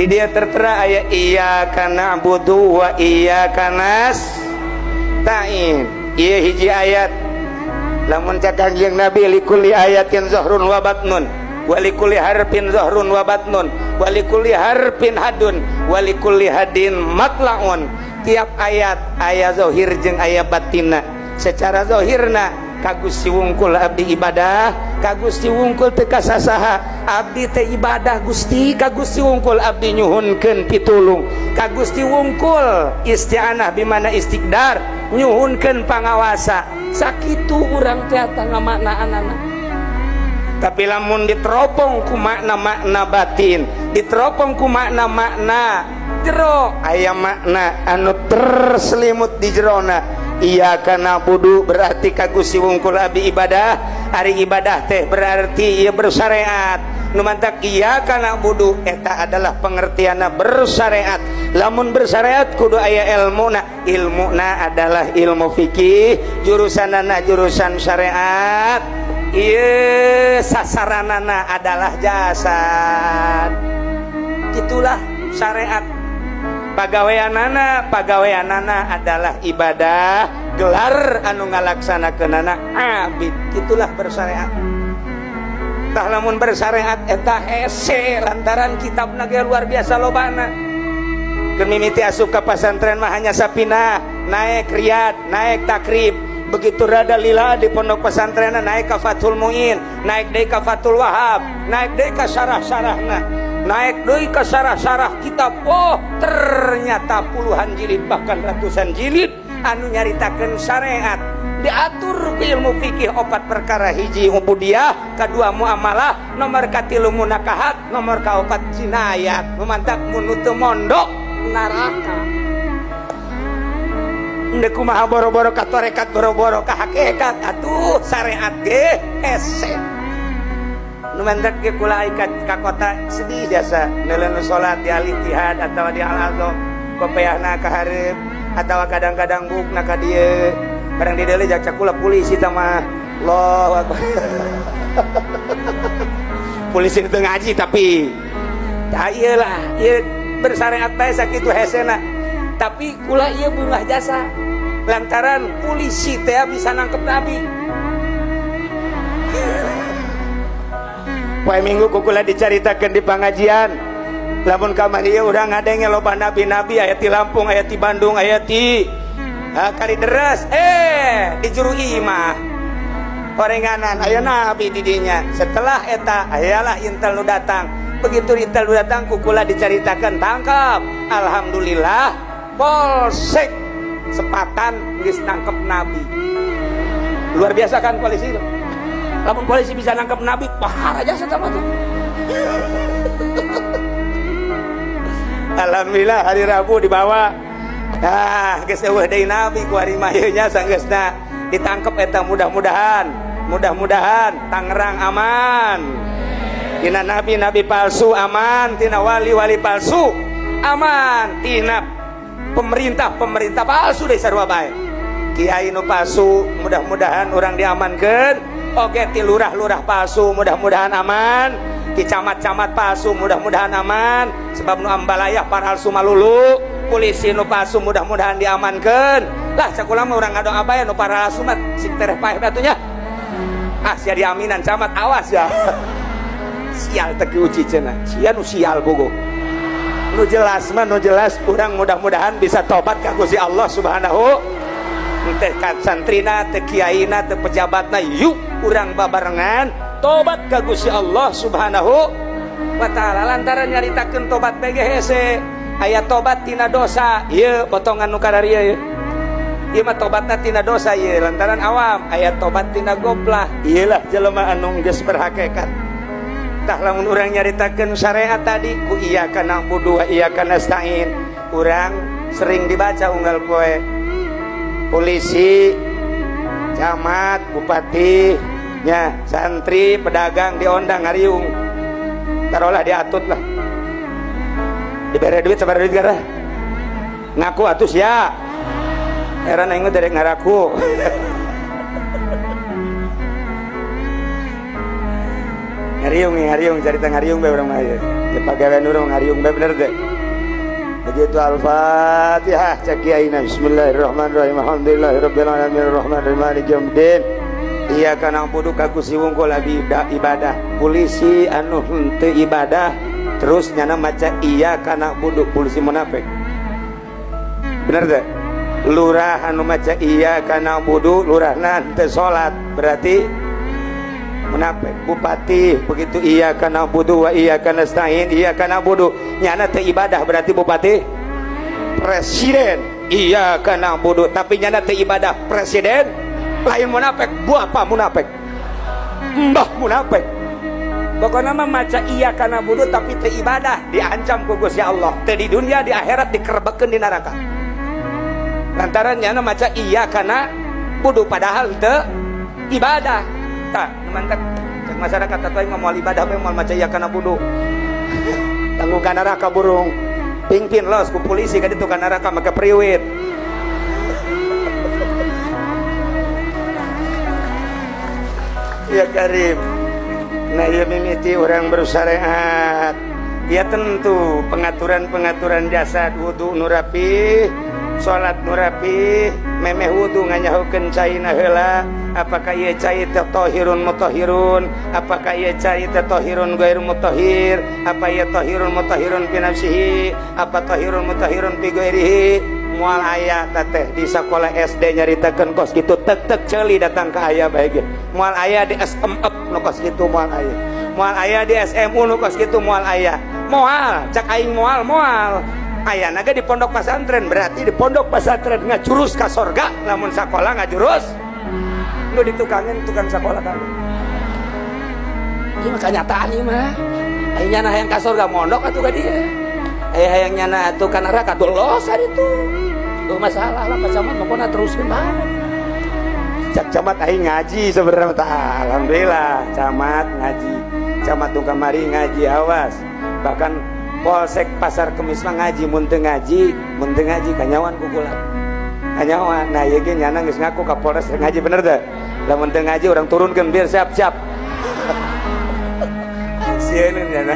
Di dia tertera aya iyyaka na'budu wa iyyaka nasta'in. Ieu hiji ayat. Lamun cak Kangjeng Nabi likulli ayatin zahrun wa batnun, wa likulli harfin zahrun wa batnun, wa likulli harfin hadun, wa likulli hadin matlaun. Tiap ayat aya zahir jeung aya batinna. Secara zahirna ka Gusti wungkul abdi ibadah, ka Gusti wungkul teu kasasaha abdi teh ibadah Gusti, ka Gusti wungkul abdi nyuhunkeun pitulung, ka Gusti wungkul isti'anah bimana istiqdar, nyuhunkeun pangawasa. Sakitu urang teh ngamaknaanana. Tapi lamun diteropong ku makna-makna batin, diteropong ku makna-makna jero, aya makna anu terselimut di jerona. Iyyaka na'budu berarti ka Gusti wungkul abdi ibadah. Ari ibadah teh berarti ieu bersyariat. Nu mantak iyyaka na'budu eta adalah pengertianna bersyariat. Lamun bersyariat kudu aya ilmuna. Ilmuna adalah ilmu fikih, jurusanana jurusan syariat. Ieu sasaranana adalah jasad. Itulah syariat. Pagaweanana, pagaweanana adalah ibadah, gelar anu ngalaksanakeunana abid. Itulah bersyariat. Tah lamun bersyariat eta hese lantaran kitabna ge luar biasa lobana. Keur mimiti asup ka pasantren mah hanya sapinah, naik riyad, naik takrib. Begitu rada lila di pondok pesantren naik ka Fathul Muin, naik deui ka Fathul Wahab, naik deui ka syarah-syarahna, naik deui ka syarah-syarah kitab. Oh, ternyata puluhan jilid bahkan ratusan jilid anu nyaritakeun syariat. Diatur ku ilmu fikih opat perkara: hiji ubudiyah, kedua muamalah, nomor katilu munakahat, nomor kaopat jinayat. Memantak mun teu mondok neraka. Ndek kumaha boro-boro ka tarekat, boro-boro ka hakikat, atuh syariat ge hese. Nu mantak ge kula ka kota sedih jasa neuleuh nu salat di Al Ittihad atau di Al Azam, kopeahna ka hareup atawa kadang-kadang bukna ka dieu. Barang di dieu jak cakula polisi tah mah. Allahu akbar. Polisi teu ngaji tapi tah ieu lah, ieu bersyariat bae sakitu hesena. Tapi kula ieu bungah jasa lantaran polisi teh bisa nangkep nabi. Poe Minggu ku kula dicaritakeun di pengajian. Lamun kamari ieu urang ngadenge loba nabi-nabi, aya ti Lampung, aya ti Bandung, aya ti Kalideres, di juru imah horenganan aya nabi di dinya. Setelah eta ayalah intel nu datang. Begitu intel nu datang ku kula dicaritakeun tangkap. Alhamdulillah Polsek Sepatan geus nangkep nabi. Luar biasa kan polisi itu. Lamun polisi bisa nangkep nabi, pahara jasa sama tuh. Alhamdulillah hari Rabu dibawa. Ah, geus eueuh deui nabi ku hari mah ieu nya sanggeusna ditangkep eta. Mudah-mudahan, mudah-mudahan Tangerang aman. Tina nabi-nabi palsu aman, tina wali-wali palsu aman, tina pemerintah-pemerintah palsu deh sarua bae. Kiai nu palsu mudah-mudahan urang diamankeun. Oke, ti lurah-lurah palsu mudah-mudahan aman, ti camat-camat palsu mudah-mudahan aman, sebab nu ambalayah palsu malulu. Polisi nu palsu mudah-mudahan diamankeun. Lah cakula mah urang ngadoa bae nu palsu mah sing tereh paeh batunya. Ah, sia diaminan camat awas ya. Sial teu uci cenah. Sia nu sial bogo. Nu jelas mah nu jelas urang mudah-mudahan bisa tobat ka Gusti Allah Subhanahu. Teh santrina, teh kiaina, teh pejabatna, yuk urang babarengan tobat ka Gusti Allah Subhanahu wa taala. Lantaran nyaritakeun tobat bege hese, aya tobat tina dosa, ieu potongan nu kararieu ieu. Ieu mah tobatna tina dosa ieu lantaran awam, aya tobat tina goplah. Ieu lah jelema anu geus berhakikat. Tah lamun urang nyaritakeun syariat tadi ku iyyaka na'budu wa iyyaka nasta'in, urang sering dibaca unggal poe. Polisi, camat, bupati, nya santri, pedagang diondang ngariung. Taruhlah diatut lah. Dibere duit, sabaraha duit gara? Ngaku atuh sia. Heran aing mah derek ngaraku. Ngariung nih, ngariung, carita ngariung bae urang mah ieu. Teu pagawean urang ngariung bae bener teh. Begitu Al-Fatihah cek kiaina bismillahirrahmanirrahim alhamdulillahirabbil alamin arrahmanirrahim maliki yaumiddin. Iyyaka na'budu ka Gusti wungkul abi ibadah. Polisi anu henteu ibadah terus nyana maca iyyaka na'budu polisi munafik. Bener teh? Lurah anu maca iyyaka na'budu lurahna henteu salat berarti munafik. Bupati begitu iyyaka na'budu wa iyyaka nasta'in iyyaka na'budu nyana teu ibadah berarti bupati. Presiden iyyaka na'budu tapi nyana teu ibadah presiden lain munafik, bapak munafik, mbah munafik. Pokoknya mah maca iyyaka na'budu tapi teu ibadah diancam ku Gusti Allah teu di dunia di akhirat dikerebekeun di neraka. Lantaran nyana maca iyyaka na'budu padahal teu ibadah. Tah, mantap cek masyarakat atuh aing mah moal ibadah bae moal maca iyyaka na'budu. Tanggung ka neraka burung. Pingpin los ku polisi ka ditu ka neraka make priwit. Ya Karim. Nah ya mimiti orang bersyariat. Ya tentu pengaturan-pengaturan jasad wudu nu rapi, salat nu rapi, memeh wudu nganyahokeun caina heula, apakah ieu cai teh tahirun mutahhirun, apakah ieu cai teh tahirun ghairu mutahhir, apa ieu tahirun mutahhirun fi nafsihi, apa tahirun mutahhirun fi ghairihi. Moal aya teh di sekolah SD nyaritakeun kos kitu tek-tek ceuli datang ka aya bae ge. Moal aya di SMF nu kos kitu moal aya. Moal aya di SMU nu kos kitu moal aya. Moal cak aing moal moal. Ayana ge di pondok pesantren berarti di pondok pesantren ngajurus ka sorga lamun sakola ngajurus nu ditukangin tukang sakola kan. Ieu mah kanyataan ieu mah. Aing nyana hayang ka sorga mondok atuh ka dieu. Aya hayang nyana atuh ka neraka tuh los itu. Tuh masalah lah Pak Camat pokoknya teruskeun banget. Cak camat aing ngaji sebenarnya tah alhamdulillah camat ngaji. Camat tuh kamari ngaji awas. Bahkan Polsek Pasar Kemis mah ngaji mun teu ngaji kanyawan ku kula. Kanyawan. Nah ieu ge nyana geus ngaku ka Polres ngaji bener teu? Lamun teu ngaji urang turunkeun biar siap-siap. Sieun nyana.